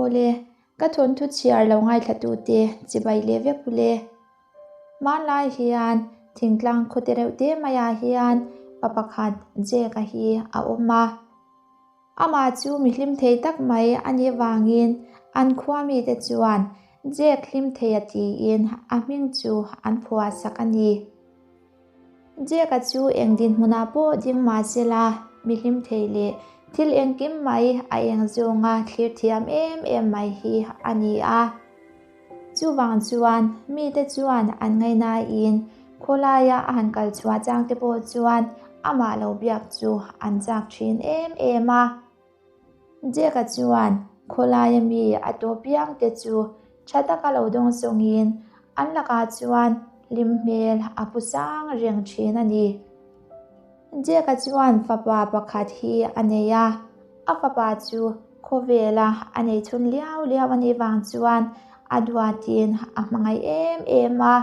Awle, ka thawnthu chhiar lo ngaithlatute chibai leh vek ule. Hmanlai hian thingtlang khawte reuh te maiah hian pa pakhat Jake-a hi a awm a. Amah chu mi hlim thei tak mai a nih vangin an khua mite chuan Jake hlim thei a tiin a hming chu an phuah sak a ni. Jake-a chu eng dinhmunah pawh ding mah sela mi hlim thei leh thil engkim mai a eng zawnga thlir thiam em em mai hi a ni a. Chuvang chuan mite chuan an ngaihnain khawlaia a han kal chhuah changte pawh chuan amah lo biak chu an chak thin em em a. Jack-a chuan khawlaia mi a tawh piangte chu tha taka lo dawng sawngin an lakah chuan hlim hmel a pu sang reng thin a ni. Jack-a chuan fapa pakhat hi a nei a, a fapa chu khawvela a nei chhun liau liau a nih vang chuan a duatin a hmangaih em em a.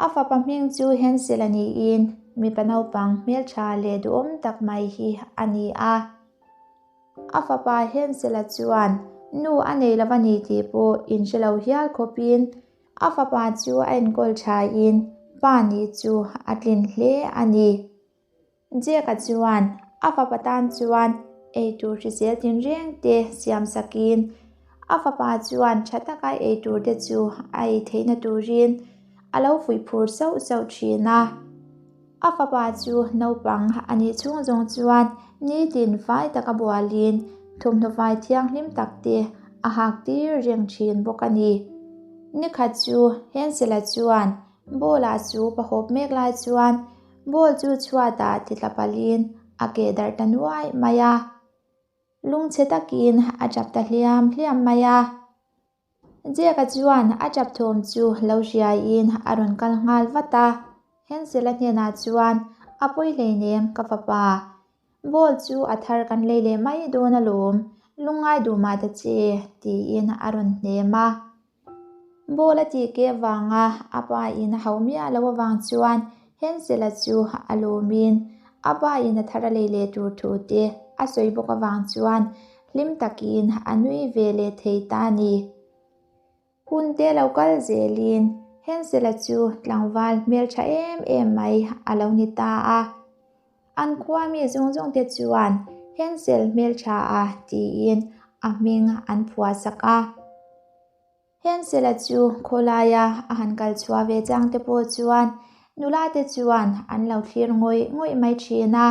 A fapa hming chu Hansel-a niin mipa naupang hmeltha leh duhawm tak mai hi a ni a. A fapa Hansel-a chuan nu a nei lo a ni tih pawh inhre lo hial khawpin A fapa chu a enkawl thain pa nih chu a tlin hle a ni. Jack-a chuan a fapa tan chuan eitur hrisel tinreng te siam sakin a fapa chuan tha taka eitur te chu a ei theihna turin a lo fuih phur sauh sauh thin a. A fapa chu naupang a nih chhung zawng chuan nitin fai taka bualin thawmhnaw fai thianghlim tak te a hak tir reng thin bawk a ni. Nikhat chu Hansel-a chuan ball-ah chu pa hawp mek lai chuan ball chu chhuatah ti tla palhin a keh darh ta nuai mai a. Lungchhe takin a tap ta hliam hliam mai a. Jack-a chuan a tap thawm chu lo hriaiin a rawn kal nghal vat a, Hansel-a hnenah chuan, A pawi hleinem ka fapa, ball chu a thar kan lei leh mai dawn alawm, lungngai duh mah ta che, tiin a rawn hnem a. Ball a tih keh vanga a pa in a hauh miah loh avang chuan Hansel-a chu a lawmin a pa in a thar a lei leh tur thu te a sawi bawk avang chuan hlim takin a nui ve leh thei ta a ni. Hun te lo kal zelin Hansel-a chu tlangval hmeltha em em mai a lo ni ta a. An khua mi zawng zawng te chuan Hansel hmeltha a tiin a hming an phuah sak a. Hansel-a chu khawlaia a han kal chhuah ve chang te pawh chuan nula te chuan an lo thlir ngawih ngawih mai thin a.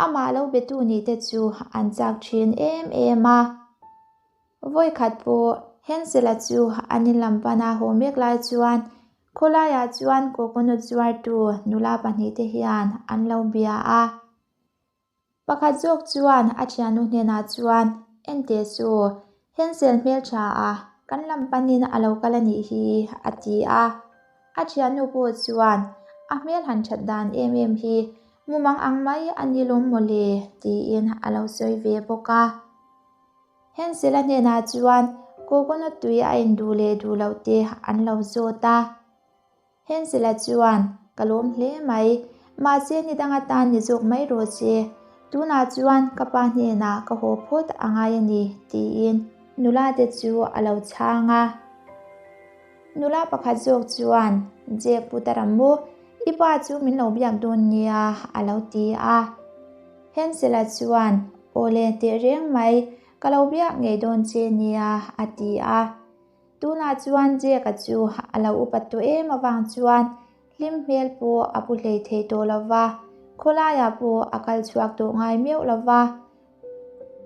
Amah lo betu nih te chu an chak thin em em a. Vawikhat pawh Hansel-a chu an in lam pana haw mek lai chuan khawlaiah chuan coconut zuartu nula pahnihte hian an lo bia a. Pakhat zawk chuan a thiannu hnenah chuan, Enteh chu, Hansel hmeltha a, kan lam panin a lo kal a nih hi, a ti a. A thiannu pawh chuan, A hmel han that dan em em hi, mumang ang mai a ni lawm maw le, tiin a lo sawi ve bawk a. Hansel-a hnenah chuan coconut tui a induh leh duh loh te an lo zawt a. Hansel-a chuan, Ka lawm hle mai, mahse ni dang atan ni zawk mai rawh che. Tunah chuan ka pa hnenah ka haw phawt a ngai a ni, tiin nula te chu a lo chhang a. Nula pakhat zawk chuan, Jack Putara maw, i pa chu min lo biak dawn nia, a lo ti a. Hansel-a chuan, Awle tehreng mai, ka lo biak ngei dawn che nia, a ti a. Tunah chuan Jack-a chu a lo upat tawh em avang chuan hlim hmel pawh a pu hlei thei tawh lo va, khawlaiah pawh a kal chhuak tawh ngai meuh lo va.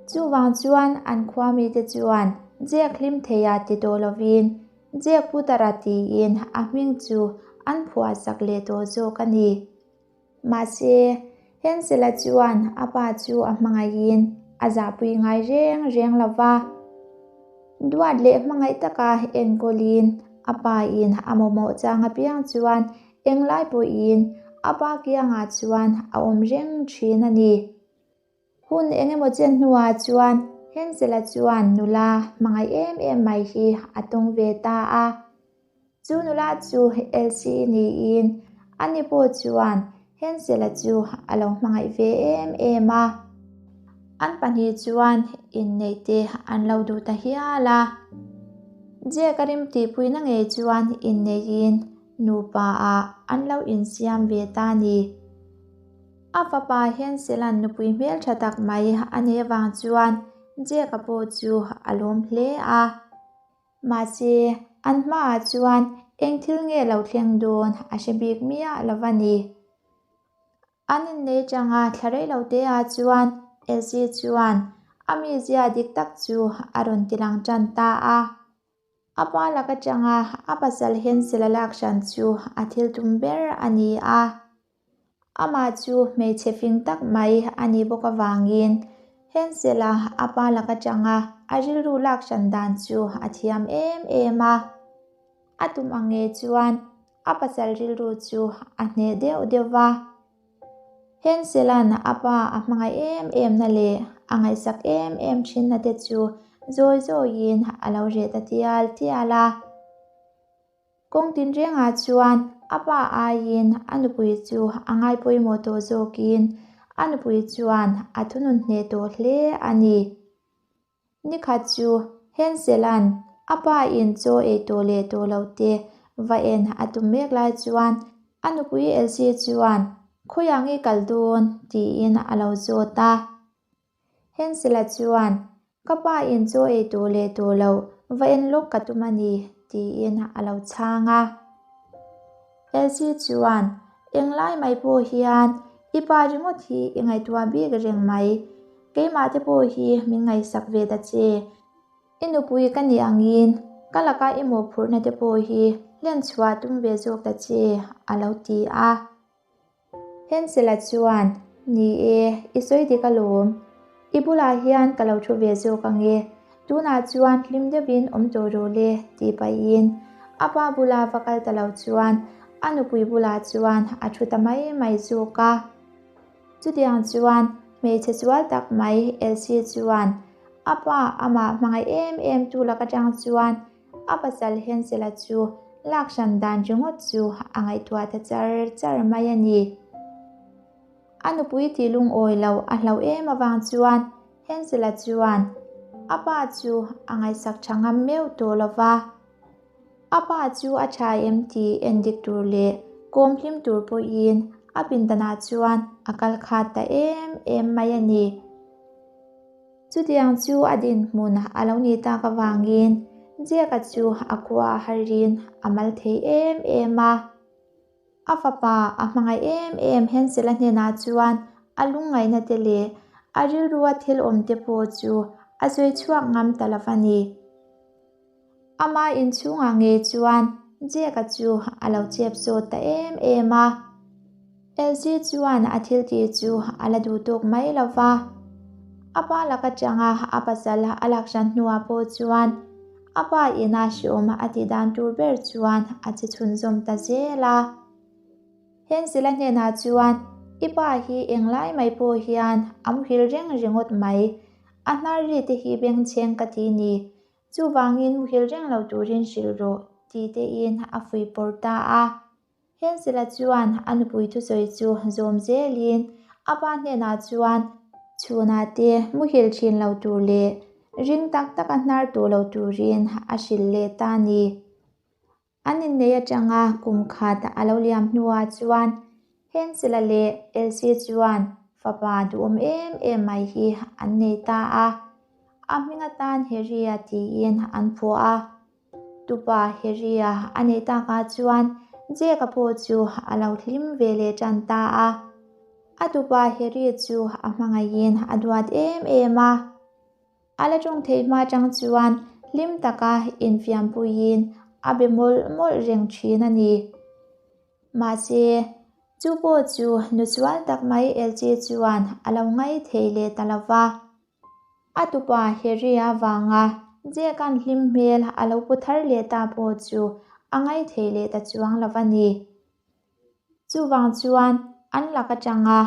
Chuvang chuan an khua mite chuan Jack hlim theia ti tawh lovin Jack Putara tiin a hming chu an phuah sak leh tawh zawk a ni. Mahse, Hansel-a chuan a pa chu a hmangaihin a zahpui ngai reng reng lo va. Duat leh hmangaih taka enkawlin a pain a mamawh chang apiang chuan englai pawhin a pa kiangah chuan a awm reng thin a ni. Hun eng emaw chen hnuah chuan Hansel-a chuan nula hmangaih em em mai hi a tawng ve ta a. Chu nula chu Elsie niin ani pawh chuan Hansel-a chu a lo hmangaih ve em em a. An pahnih chuan inneih te an lo duh ta hial a. Jack a rimtihpuina ngei chuan inneihin nupa ah an lo insiam ve ta a ni. A fapa Henselan nupui hmeltha tak mai a nei avang chuan Jack-a pawh chu a lawm hle a. Mahse, an hmaah chuan eng thil nge lo thleng dawn a hre bik miah lo va ni. An innei atanga thla rei lo te ah chuan Elsie chuan a mizia dik tak chu a rawn tilang tan ta a. A pa lak atanga a pasal Hensel a lak hran chu a thil tum ber a ni a. Amah chu hmeichhe fing tak mai a nih bawk avangin Hensel-a a pa lak atanga a rilru lak hran dan chu a thiam em em a. A tum ang nge chuan a pasal rilru chu a hneh deuh deuh va. Hensel-a'n a pa a hmangaih em em na leh a ngaihsak em em thinna te chu zawi zawiin a lo reh ta tial tial a. Kawng tinrengah chuan a pa aiin a nupui chu a ngai pawimawh tawh zawkin a nupui chuan a thunun hneh tawh hle a ni. Nikhat chu Hensel-a'n a pa in chaw ei tawh leh tawh lo te va en a tum mek lai chuan a nupui Elsie chuan Khawiah nge kal dawn? tiin a lo zawt a. Hensel-a chuan Ka pa in chaw ei tawh leh tawh lo va en lawk ka tum a ni tiin a lo chhang a. Elsie chuan Englai mai pawh hian i pa ringawt hi i ngaihtuah bik reng mai. Keimah te pawh hi min ngaihsak ve ta che. I nupui ka nih angin ka laka i mawhphurhna te pawh hi hlen chhuah tum ve zawk ta che, a lo ti a. Hensela chuan, Ni e, i sawi dik alawm. I bulah hian ka lo thu ve zawk ang e. Tunah chuan hlim deuhin awm tawh rawh le, tih pahin a pa bula va kal ta lo chuan a nupui bulah chuan a thu ta mai mai zawk a. Chutiang chuan hmeichhe sual tak mai Elsie chuan a pa amah hmangaih em em tu lak atang chuan a pasal Hensela chu lak hran dan ringawt chu a ngaihtuah ta char char mai a ni. A nupui tih lungawi lo a hlauh em avang chuan Hensela chuan a pa chu a ngaihsak tha ngam meuh tawh lo va. A pa chu a tha em tih en dik tur leh kawm hlim tur pawhin a pindanah chuan a kal khat ta em em mai a ni. Chutiang chu a dinhmun a lo nih tak avangin Jack-a chu a khua a harin a mal thei em em a. A fapa a hmangaih em em Hensel-a hnenah chuan a lungngaihna te leh a rilrua thil awm te pawh chu a sawi chhuak ngam ta lo a ni. Ama inchhungah ngei chuan Jack-a chu a lo chep zawt ta em em a. Elsie chuan a thil tih chu a la duh tawk mai lo va. A pa lak atanga a pasal a lak hran hnuah pawh chuan a pa ina hreawm a tih dan tur ber chuan a che chhunzawm ta zel a. Hensela hnenah chuan i pa hi englai mai pawh hian a muhil reng ringawt mai, a hnar ri te hi bengchheng ka ti ni, chuvangin muhil reng lo turin hrilh rawh tih tein a fuihpawr ta a. Hensela chuan a nupui thusawi chu zawm zelin a pa hnenah chuan chhunah te muhil thin lo tur leh ring tak taka hnar tawh lo turin a hrilh leh ta a ni. An inneih atanga kum khat a lo liam hnuah chuan Hensela leh Elsie chuan fapa duhawm em em mai hi an nei ta a, a hming atan Harry-a tiin an phuah a. Tupa Harry-a a neih takah chuan Jack-a pawh chu a lo hlim ve leh tan ta a. A tupa Harry chu a hmangaihin a duat em em a. A la tawng theih hma atang chuan hlim taka infiampuiin a be mawlh mawlh reng thin a ni. Mahse, chu pawh chu nu sual tak mai Elsie chuan a lo ngai thei leh ta lo va. A tupa Harry-a vanga Jack-a'n hlim hmel a lo pu thar leh ta pawh chu a ngai thei leh ta chuang lo a ni. Chuvang chuan an lak atanga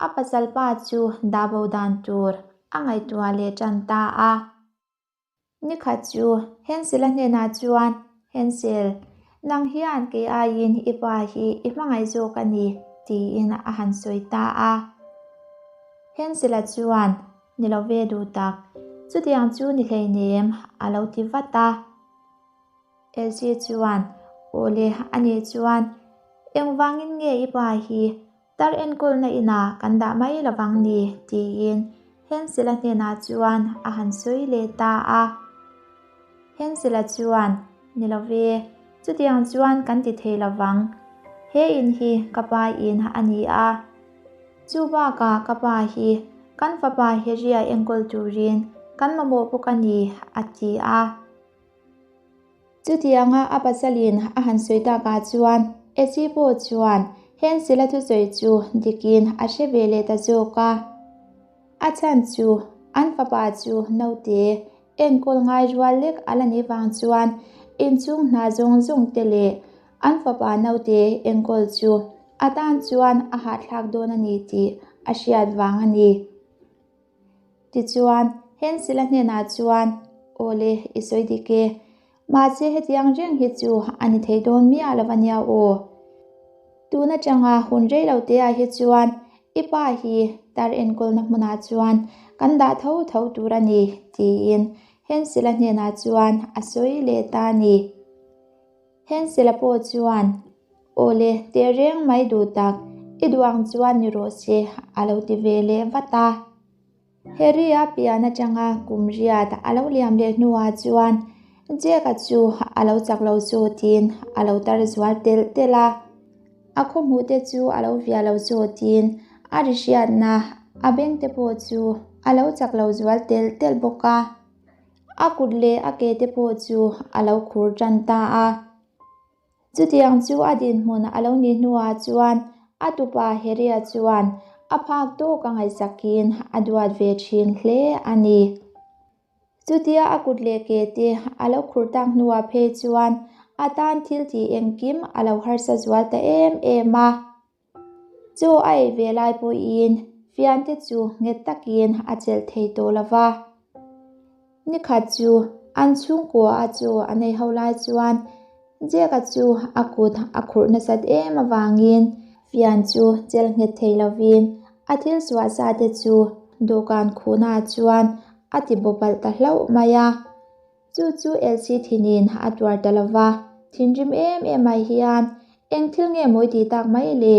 a pasal pa chu dahbo dan tur a ngaihtuah leh tan ta a. Nikhat chu Hensel-a hnenah chuan, Hensel, nang hian kei aiin i pa hi i hmangaih zawk a ni, tiin a han sawi ta a. Hensel-a chuan. Ni lo ve duh tak, chutiang chu ni hleinem a lo ti vat a. Elsie chuan, Awle, ani chuan, Engvangin nge i pa hi tar enkawlna inah kan dah mai lovang ni? tiin Hensela hnenah chuan a han sawi leh ta a. Hensela chuan, Ni lo ve, chutiang chuan kan ti thei lovang. He in hi ka pa in a ni a. Chu bakah ka pa hi kan fapa Harry-a enkawl turin kan mamawh bawk a ni, a ti a. Chutianga a pasalin a han sawi takah chuan Esi pawh chuan Hensel-a thusawi chu dikin a hre ve leh ta zawk a. A chhan chu an fapa chu naute enkawl ngai rual lek a la nih vang chuan inchhung hna zawng zawng te leh an fapa naute enkawl chu a tan chuan a hahthlak dawn a ni tih a hriat vang a ni. Tichuan, Hensel-a hnenah chuan, Aw le, i sawi dik e. Mahse hetiang reng hi chu a ni thei dawn miah lo a nia aw. Tun atanga hun rei lo teah hi chuan i pa hi tar enkawlna hmunah chuan kan dah tho tho tur a ni, tiin Hensel-a hnenah chuan a sawi leh ta a ni. Hensel-a pawh chuan, Aw le, teh reng mai duh tak, i duh ang chuan ni rawh se, a lo ti ve leh vat a. Harry-a pian atanga kum riat a lo liam leh hnuah chuan Jack-a chu a lo chak lo zawtin a lo tar zual telh telh a. A khawhmuh te chu a lo via lo zawtin a ri hriatna a beng te pawh chu a lo chak lo zual telh telh bawk a. A kut leh a ke te pawh chu a lo khur tan ta a. Chutiang chu a dinhmun a lo nih hnuah chuan a tupa Harry-a chuan a phak tawk a ngaihsakin a duat ve thin hle a ni. Chutia a kut leh ke te a lo khur tak hnuah phei chuan a tan thil tih engkim a lo harsa zual ta em em a. Chaw a ei ve lai pawhin fiante chu nghet takin a chelh thei tawh lo va. Nikhat chu an chhungkua a chaw an ei ho lai chuan Jack-a chu a kut a khurh nasat em avangin fian chu chelh nghet thei lovin a thil suah sa te chu dawhkan khuhnaah chuan a ti bawpalh ta hlauh mai a. Chu chu Elsie thinin a tuar ta lo va, thinrim em em mai hian eng thil nge mawi tih tak mai le?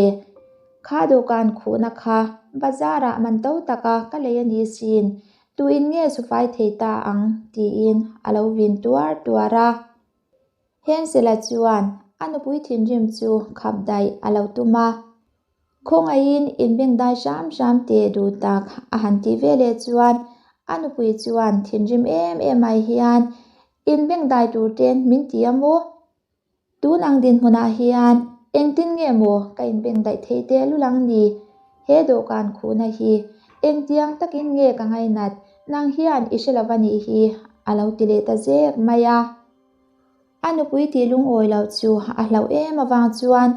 Kha dawhkan khuhna kha bazar ah man to taka ka lei a ni sin, tuin nge sufai thei ta ang tiin a lo vin tuar tuar a. Hensela chuan a nupui thinrim chu khap daih a lo tum a. Khawngaihin inbengdai hram hram teh duh tak a han tih ve leh chuan a nupui chuan thinrim em em mai hian inbengdai tur ten min ti a maw? Tun ang dinhmunah hian engtin nge maw ka inbengdaih thei teh lul ang ni? He dawhkan khuhna hi engtiang takin nge ka ngainat nang hian i hre lova nih hi a lo ti leh ta zek mai a. A nupui tih lungawi loh chu a hlauh em avang chuan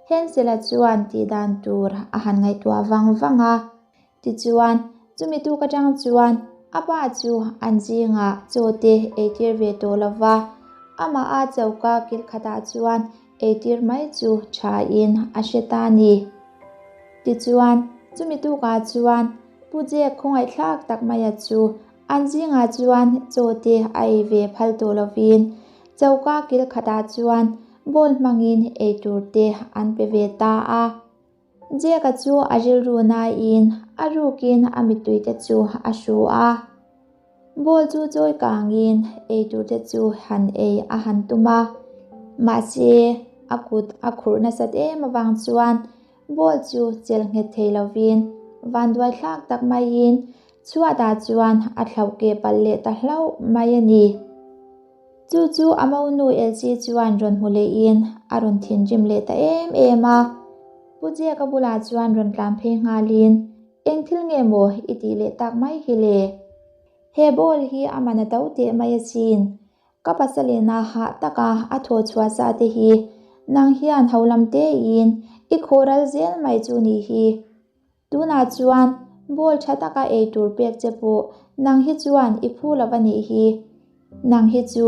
Hensel-a chuan tih dan tur a han ngaihtuah vang vang a. Tichuan, chumi tuk atang chuan a pa chu an zingah chaw te eitir ve tawh lo va, amah a choka kil khatah chuan eitir mai chu thain a hre ta a ni. Tichuan, chumi tukah chuan Pu Jack khawngaihthlak tak maia chu An zingah chuan chaw te a ei ve phal tawh lovin choka kil khatah chuan ball hmangin ei tur te an pe ve ta a. Jack-a chu a rilru nain a rukin a mittui te chu a hru a. Ball chu chawi kangin ei tur te chu han ei a han tum a. Mahse, a kut a khurh nasat em avang chuan Ball chu chelh nghet thei lovin vanduai thlak tak maiin chhuatah chuan a thlauh keh palh leh ta hlauh mai a ni. Chu chu a monu Elsie chuan rawn hmu lehin a rawn thinrim leh ta em em a. Pu Jack-a bulah chuan rawn tlan phei nghalin, Eng thil nge maw i tih leh tak mai hi le? He ball hi a man a to teh mai asin. Ka pasalina hah taka a thaw chhuah sa te hi nang hian ho lam tein i khawh ral zel mai chu nih hi. Tunah chuan ball tha taka ei tur pek che pawh nang hi chuan i phu lo va nih hi. Nang hi chu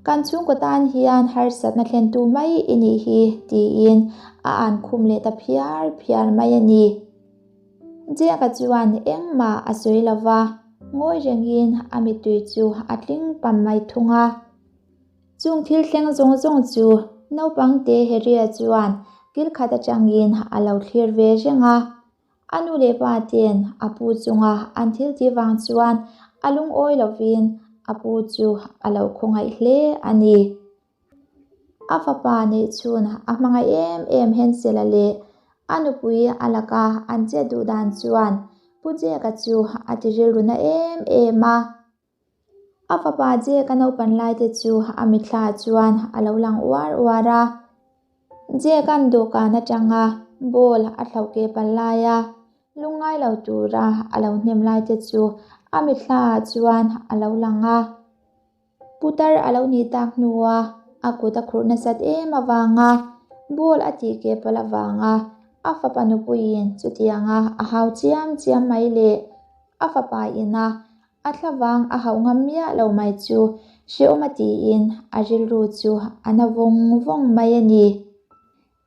kan chhungkaw tan hian harsatna thlentu mai i nih hi tiin a an khum leh ta phiar phiar mai a ni. Jack-a chuan engmah a sawi lo va. Ngawi rengin a mittui chu a tling pam mai thung a. Chung thil thleng zawng zawng chu naupang te Harry-a chuan kil khat atangin a lo thlir ve reng a. A nu leh pa ten a pu chunga an thil tih vang chuan a lungawi lovin a pu chu a lo khawngaih hle a ni. A fapa neih chhun a hmangaih em em Hensela leh a nupui a laka an chet duh dan chuan Pu Jeka chu a ti rilru na em em a. A fapa Jeka naupan lai te chu a mitthla chuan a lo lang uar uar a. Jeka'n dawhkan atanga ball a thlauh keh palh lai a, lungngai lo tura a lo hnem lai te chu a mitthla ah chuan a lo lang a. Putar a lo nih tak hnua a kut a khurh nasat em avanga ball a tih keh palh avanga a fapa nupuiin chutianga a hau chiam chiam mai leh a fapa ina a thlavang a hauh ngam miah lo mai chu hrehawm a tiin a rilru chu a na vawng vawng mai a ni.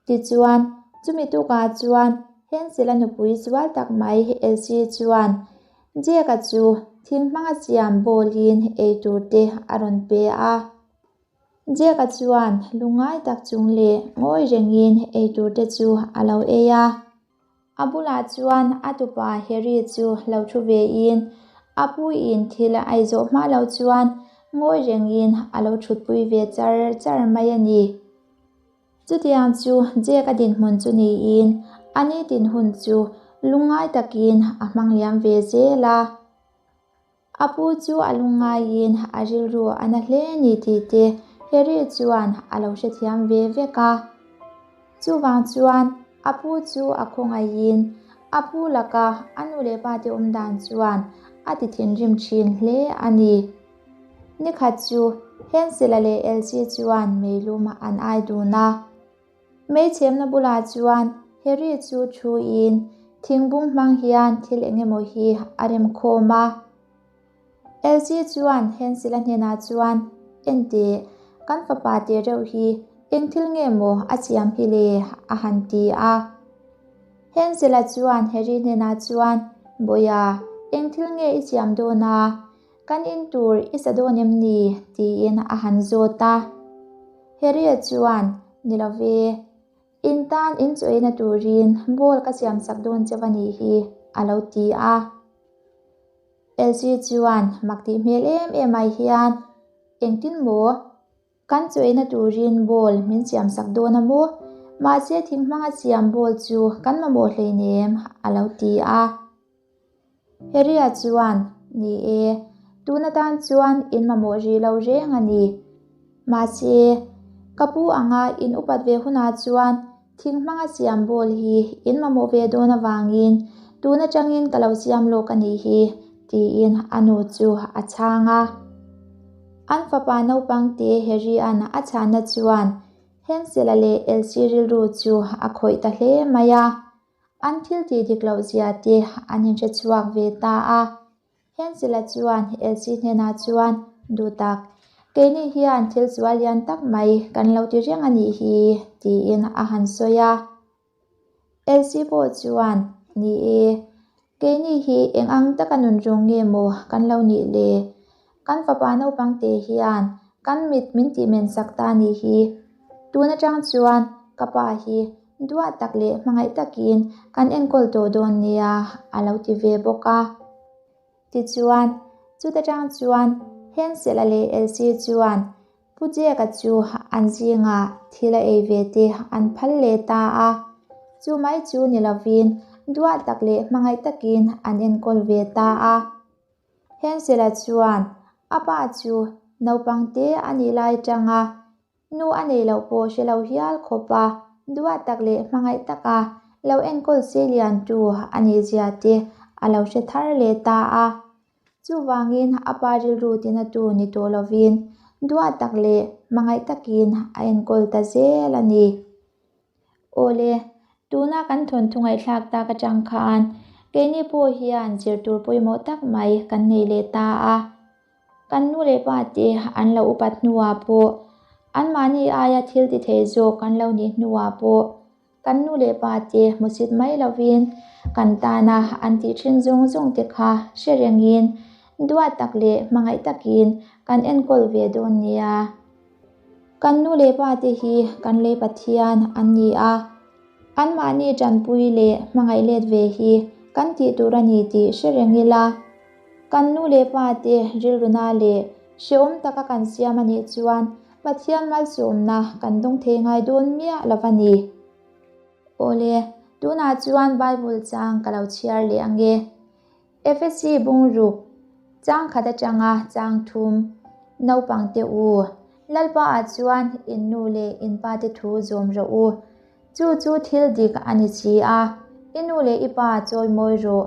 Tichuan, chumi tukah chuan Hensel-a nupui zual tak mai Elsie chuan Jack-a chu thing hmanga siam bawlin ei tur te a rawn pe a. Jack-a chuan lungngai tak chung leh ngawi rengin ei tur te chu a lo ei a. A bulah chuan a tupa Harry chu lo thu vein a puiin thil a ei zawh hma lo chuan ngawi rengin a lo thutpui ve char char mai a ni. Chutiang chu Jack-a dinhmun chu niin a nitin hun chu lungngai takin a hmang liam ve zel a. A pu chu a lungngaiin a rilru a na hle ni tih te Harry chuan a lo hrethiam ve vek a. Chuvang chuan a pu chu a khawngaihin a pu laka a nu leh pa te awm dan chuan a ti thinrim thin hle a ni. Nikhat chu Hensel-a leh Elsie chuan meilum an ai dun a. Meichhemna bulah chuan Harry chu thuin thingbung hmang hian thil eng emaw hi a rem khawm a. Elsie chuan Hensel-a hnenah chuan, Enteh, kan fapa teh reuh hi eng thil nge maw a siam hi le? a han ti a. Hensel-a chuan Harry hnenah chuan, Bawiha, eng thil nge i siam dawn a? Kan in tur i sa dawn em ni? tiin a han zawt a. Harriet chuan, Ni lo ve, in tan in chaw eina turin bowl ka siam sak dawn cheu a nih hi, a lo ti a. Elsie chuan mak tih hmel em em ai hian, Engtin maw? Kan chaw eina turin bowl min siam sak dawn a maw? Mahse thing hmanga siam bowl chu kan mamawh hleinem, a lo ti a. Harry-a chuan, Ni e, tun atan chuan in mamawh rih lo reng a ni. Mahse, ka pu anga in upat ve hunah chuan thing hmanga siam ball hi in mamawh ve dawn avangin tun atangin ka lo siam lawk a nih hi, tiin a nu chu a chhang a. An fapa naupangte Harry-a'n a chhanna chuan Hensel-a leh Elsie rilru chu a khawih ta hle mai a. An thil tih dik loh zia te an inhre chhuak ve ta a. Hensel-a chuan Elsie hnenah chuan, Duhtak, keini hian thil sual lian tak mai kan lo ti reng a nih hi, tiin a han sawi a. Elsie pawh chuan, Ni e, keini hi eng ang taka nun rawng nge maw kan lo nih le? Kan fapa naupang te hian kan mit min tih men sak ta nih hi. Tun atang chuan ka pa hi duah tak leh hmangaih takin kan enkawl tawh dawn nia a lo ti ve bawk a. Tichuan, chuta tang chuan Hensel-a leh Elsie chuan Pu Jack-a chu an zingah thil a ei ve te an phal leh ta a. Chu mai chu ni lovin duah tak leh hmangaih takin an enkawl ve ta a. Hensel-a chuan a pa chu naupang te a nih lai tanga nu a nei loh pawh hre lo hial khawp a, duat tak leh hmangaih taka lo enkawl se lian tu a nih zia te a lo hre thar leh ta a. Chuvangin a pa rilru tina tu ni tawh lovin duat tak leh hmangaih takin a enkawl ta zel a ni. Awle, tuna kan thawnthu ngaihthlak tak atang khan keini pawh hian zir tur pawimawh tak mai kan nei leh ta a. Kan nu leh pa te an lo upat hnuah pawh, anmahni aia thil ti thei zawk kan lo nih hnuah pawh kan nu leh pa te hmusit mai lovin kan tana an tih thin zawng zawng te kha hre rengin duat tak leh hmangaih takin kan enkawl ve dawn nia. Kan nu leh pa te hi kan lei Pathian an ni a, anmahni tanpui leh hmangaih let ve hi kan tih tur a ni tih hre reng ila. Kan nu leh pa te rilruna leh hrehawm taka kan siam a nih chuan Pathian malsawmna kan dawng thei ngai dawn miah lo va ni. Awle, tunah chuan Bible chang ka lo chhiar leh ange. Efesi bungruk, chang khat atanga chang thum, naupang te u, Lalpa ah chuan in nu leh in pa te thu zawm rawh u. Chu chu thil dik a ni si a, i nu leh i pa chawimawi rawh.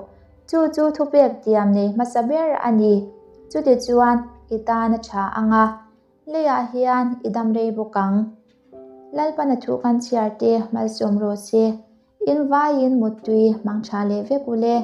Chu chu thupek tiam nei hmasa ber a ni. Chutichuan i tan a tha ang a, leiah hian i dam rei bawk ang. Lalpana thu kan chhiar te malsawm rawh se, in vaiin muttui hmang tha leh vek u le.